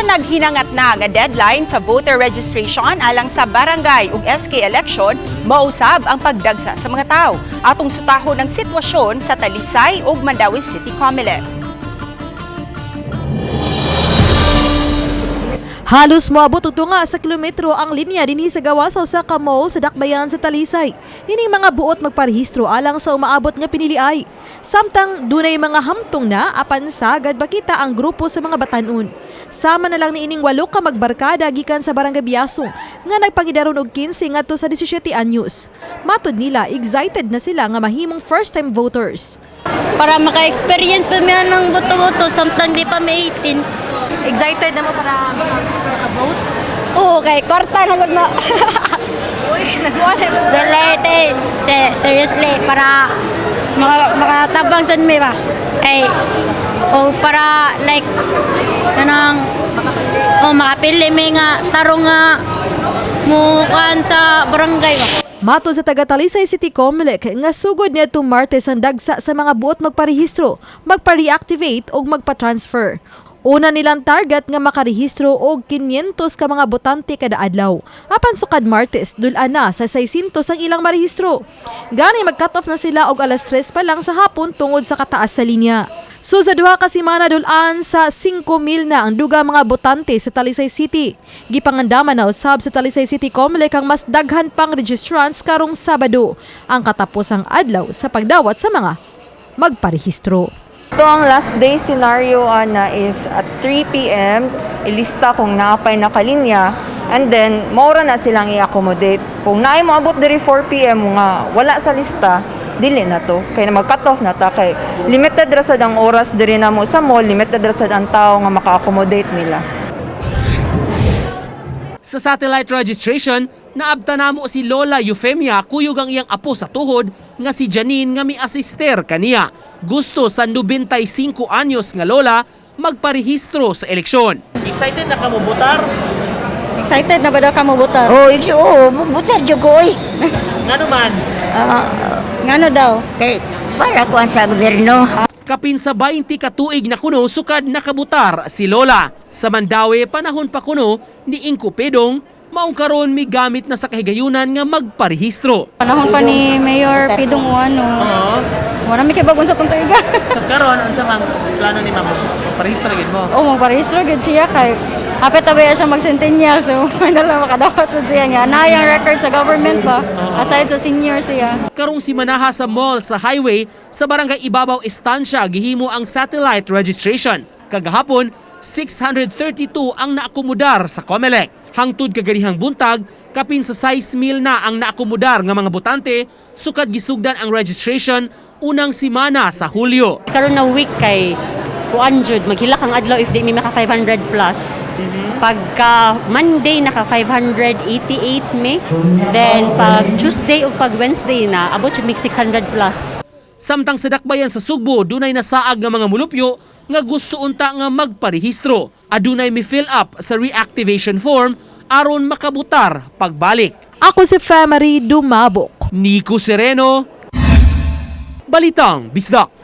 Naghinangat na nga deadline sa voter registration alang sa barangay ug SK election, mausab ang pagdagsa sa mga tao. Atong sutahon ang sitwasyon sa Talisay ug Mandaue City Comelec. Halos moabot og tunga sa kilometro ang linya dinhi sa gawas sa usa ka mall sa Dakbayan sa Talisay. Nining mga buot magparehistro alang sa umaabot nga piniliay. Samtang dunay mga hamtong na apan sagad bakita ang grupo sa mga batanon. Sama na lang niining walo ka magbarkada gikan sa Barangay Biasong nga nagpangidaron og 15 ngadto sa 17 anyos. Matod nila, excited na sila nga mahimong first time voters. Para maka-experience pa mi ng boto-boto samtang di pa may 18. Excited na mo para maka-vote? Oo, kay kwarta na gud na. Uy, nagkuha na. Dali, seriously, para makatabang sad mi ba. Kay o para like kanang o makapili mi nga tarong nga mukuan sa barangay ba. Matod sa taga Talisay City Comelec nga sugod niadtong Martes ang dagsa sa mga buot magparehistro, magpa-reactivate o magpa-transfer. Una nilang target nga makarehistro og 500 ka mga botante kada adlaw. Apan sukad Martes, dul-an na sa 600 ang ilang marehistro. Gani mag-cut off na sila og alas 3 pa lang sa hapon tungod sa kataas sa linya. So sa 2 ka semana, dul-an sa 5,000 na ang dugang mga botante sa Talisay City. Gipangandaman na usab sa Talisay City Comelec ang mas daghan pang registrants karong Sabado, ang katapusang adlaw sa pagdawat sa mga magparehistro. Ito ang last day scenario, ana, is at 3 p.m. Ilista kung naapay nakalinya and then maura na silang i-accommodate. Kung naay moabot diri 4 p.m. nga wala sa lista, dili na to. Kay na mag-cut off na ta kay limited ra sad ang oras diri namo sa mall, limited ra sad ang tao nga maka-accommodate nila. Sa satellite registration, naabta namo si Lola Eufemia kuyog ang iyang apo sa tuhod nga si Janine nga mi-asister kaniya. Gusto sa 95 anyos nga lola magparehistro sa eleksyon. Excited na ka mo botar? Excited na ba daw ka mo botar? Oh, oo, butar jud ko oy. Ngano man? Ah, Ngano daw? Kay para kuan sa gobyerno. Kapin sa 20 ka tuig na kuno sukad nakabutar si Lola. Sa Mandaue, panahon pa kuno ni Ingko Pedong, maong karon mi gamit na sa kahigayunan nga magparehistro. Panahon pa ni Mayor Pidong Uano. Oo. Wala mi kay bagon sa tong tuiga. Sa karon unsa man plano ni ma'am? Parehistro gid mo. Oh, magparehistro gud siya kay hapit na ba siya mag-centennial, so final na makadapat sa siya nga. Naay ang record sa government pa aside sa senior siya. Karong simanaha, sa mall sa highway sa Barangay Ibabaw Estancia gihimo ang satellite registration. Kagahapon, 632 ang naakomodar sa COMELEC. Hangtod kaganihang buntag, kapin sa 6,000 na ang naakomodar nga mga botante sukad gisugdan ang registration unang simana sa Hulyo. Karon na week kay kuan jud, maghilak ang adlaw if di mi maka 500 plus. Pagka Monday naka 588 mi, then pag Tuesday o pag Wednesday na abot jud mig 600 plus. Samtang sa dakbayan sa Sugbo, dunay nasaag nga mga mulupyo nga gusto unta nga magparehistro. Adunay mi fill up sa reactivation form aron makabutar pagbalik. Ako si Femary Dumabok. Nico Sereno, Balitang Bisdak.